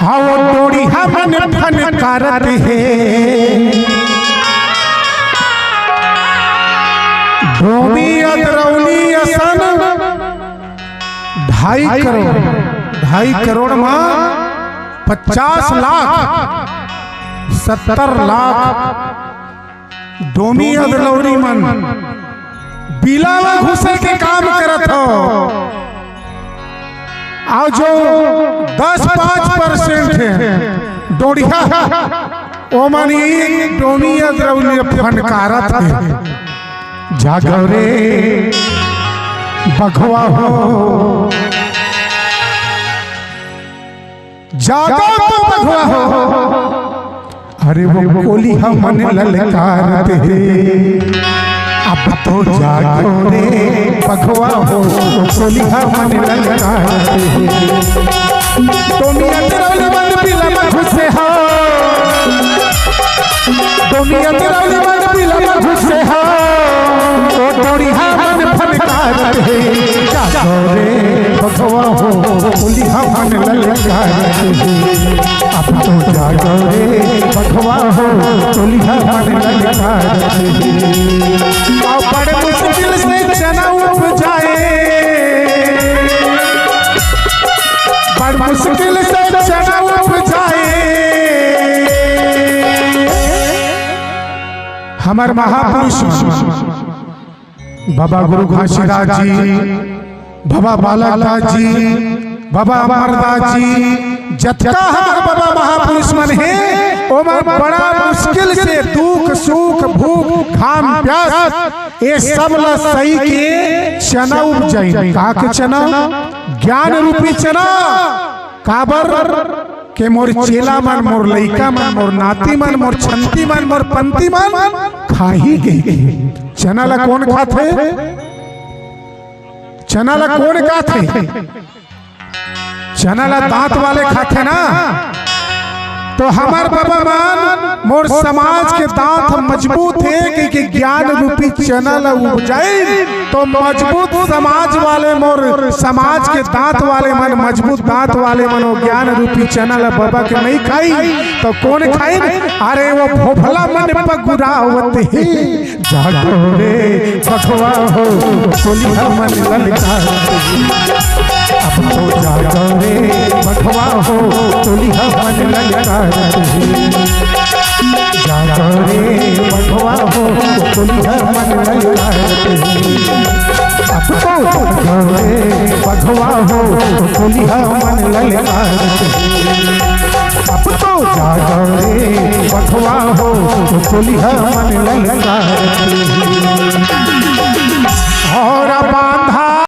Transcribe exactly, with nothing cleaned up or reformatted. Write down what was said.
हाँ, वो डोड़िहा मन फनकारत हे। डोमी अदरौली असन ढाई करोड़, ढाई करोड़ मा पचास लाख, सत्तर लाख डोमी अदरौली मन बिला म घुसे के काम करत हो। अउ जो दस पाँच परसेंट हे डोड़िहा, ओमन ही डोमी अदरौली फनकारत हे। जागो रे बघवा हो, जागो तो बघवा हो। अरे वो कोलिहा मन ललकारत हे, अब तो जागो रे बघवा हो, वो कोलिहा मन ललकारत हे। डोमी अदरौली मन बिला म घुसे हा, डोमी अदरौली मन बिला म घुसे हा, वो डोड़िहा मन फनकारत हे। जागो रे बघवा हो, कोलिहा मन ललकारत हे। अब तो जागो रे बघवा हो, कोलिहा मन ललकारत हे। अउ बड़ मुश्किल से चना उपजाए, बड़ मुश्किल से चना उपजाए। हमर महापुरुष बाबा गुरु घासीदास जी, बाबा बालक दास जी, बाबा अमरदास जी, जतका हमर बाबा महापुरुष मन हे, ओमन बड़ा मुश्किल से दुख सुख भूख घाम प्यास ये सब ल सही के चना उपजाइन। का के चना? ज्ञान रूपी चना। काबर के मोर चेला मन, मोर लइका मन, मोर नाती मन, मोर छंती मन, मोर पंती मन खाही कहिके। चना ला कोन खाथे? चना ला कोन खाथे? चना ला दांत वाले खाथे ना। तो हमर बाबा मन मोर समाज के दांत मजबूत हे, कहिके ज्ञान रूपी चना ला उपजाइन। तो मजबूत समाज वाले, मोर समाज के दांत वाले मन, मजबूत दांत वाले मन, वो ज्ञान रूपी चना ला बाबा के नहीं खाई, तो कोन खाई? अरे वो फोफला मन पगुरावत हे। जागो रे बघवा हो, कोलिहा मन ललकारत हे। अब तो जागो रे बघवा हो, कोलिहा मन ललकारत हे। जागो रे बघवा हो, कोलिहा मन ललकारत हे। अब तो जागो रे बघवा हो, कोलिहा मन ललकारत हे। अब तो जागो रे बघवा हो, कोलिहा मन ललकारत हे।